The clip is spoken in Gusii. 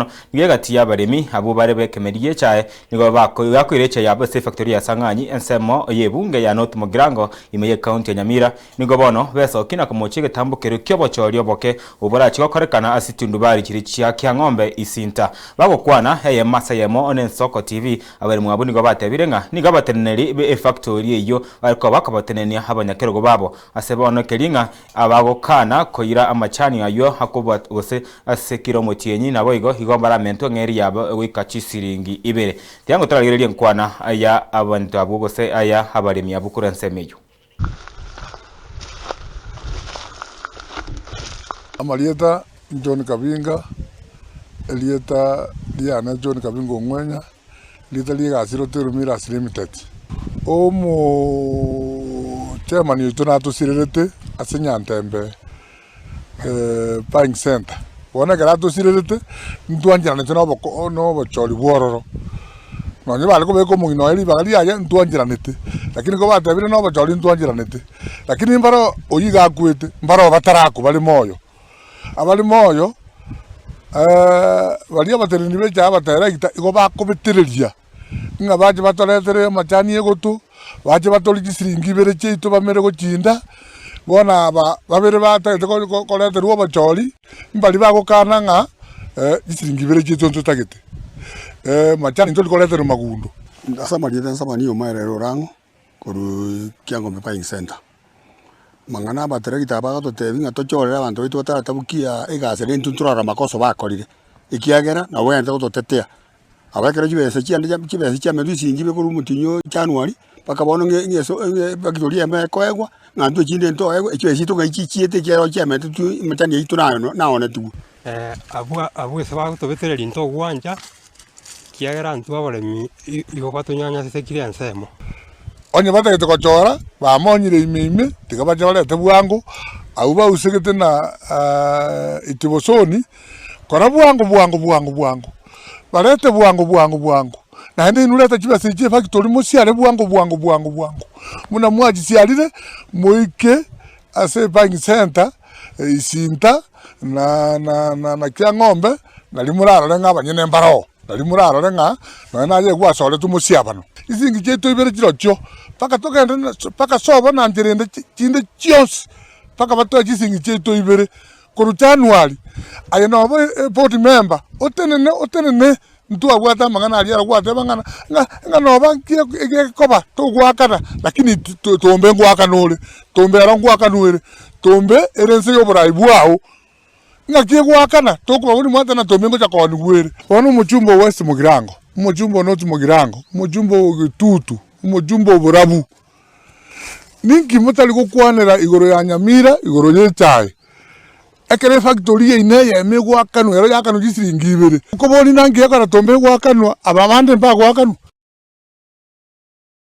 bono nigo egati y'abaremi abwo bare b'ekemeri gi'echae nigo bakoira echae yabo ase efactory ya Sang'anyi ensemo y'ebunge ya North Mugirango ime y'ecounty ya Nyamira. Nigo bono besokia na komochia egetambo keria ki'obochori oboke obwo borachie gokorekana ase chitundubari chiria chia Kiang'ombe Isinta. Bagokwana eyemo ase eyemo n'Ensoko TV, abaremi abwo nigo batebire ng'a nigo abateneneri b'efactori eyio bare koba bakobatenenia abanyakerogo babo ase bono keria ng'a abagokana koira amachani ayio akobua gose ase kera omotienyi naboigo igo mbaramentwe eng'eria yabo goika chisiringi ibere. Tiga toragererie enkwana ya abanto abwo gose aya abaremi abwo korwa ensemo eyio. Amarieta John Kabinga, erieta riane John Kabinga Ong'wenya, erieta ria egasi Rotary Millers Limited. Omooo chairman oito natosirerete ase Nyantembe buying centre, bono ekero atosirerete, ntwancheranete na oboko na obochori bwa ororo, nonye bare kobeka omong'ina oye ribaga riaye ntwancheranete, lakini kobatebire na obochori ntwancheranete, lakini mbaro oywo iga akwete, mbaro batarakwa bare moyo. Abare moyo baria abateneneri ba echaye abateregita igo bakobetereria ng'a bache batoretere amachani egoto, bache batorie chisiringi ibere chiaito bamere gochinda, bono aba babere batagete koreterwa obochori, mbari bagokana ng'a chisiringi ibere chiaito ntotagete, machani ntori koreterwa magundo. Ase amarieta nsabani omoerero orang'o korwa Kiangombe Buying Centre. Amang'ana abateregita aba bagototebia ng'a tochorere abanto baito bataratabokia egasi ere intwe ntorarora amakoso bakorire, ekiagera nabo bagendete gototetea. Aba ekero chibesa chiane chibesa chiamerwe chisingi ibe korwa omotienyi o January, mpaka bono ng'e ng'eso ng'e efactory eyemo ekoegwa, ng'a intwe echinde ntoegwe, echibesa chiaito ng'ai chichiete ekiagera chiametetwe amachani aito naye naonetigwe. Abwo abwo ase bagotobetereria ntogwancha, ekiagera intwe abaremi igo batonyanyasete kera ensemo. Onye batagete gochora, bamonyire ime ime, tiga bachorete bwango, abwo bausegete na itibosoni, kora bwango bwango bwango bwango, barete bwango bwango bwango, naende inwe reta chibesa echi chi'efactory mosiare bwango bwango bwango bwango, buna mwachisiarire, moike ase ebuying centre, Isinta, na na na na Kiang'ombe, nario morarore ng'a abanyene mbaroo, nario morarore ng'a nonye naye gwasoretwe mosiabano. Chisingi chiaito ibere chirochio, mpaka togende na mpaka sobo na nchera ende chinde chionsi, mpaka batoe chisingi chiaito ibere, korwa January, aye nobe eboard member, otenene otenene Ntwabwate amang'ana aria aro gwateba ng'a ng'a ng'a noba nki egekoba togoakana lakini tombe ngoakana ore, tombe ero ngoakanwa ere, tombe ere ense y'oborai bwao, ng'aki egoakana tokoba buna mwateba tombe ngocha koonigwa ere. Bono omochumba o West Mugirango, omochumba o North Mugirango, omochumba o Gitutu, omochumba o Borabu, ninki motari gokwanera igoro ya Nyamira, igoro y'echae? Ekero efactory yaino eyemo egoakanwa, ero yakanwa chisiringi ibere, nkoboria nanki ekero tombe egoakanwa, aba abande mbagoakanwa?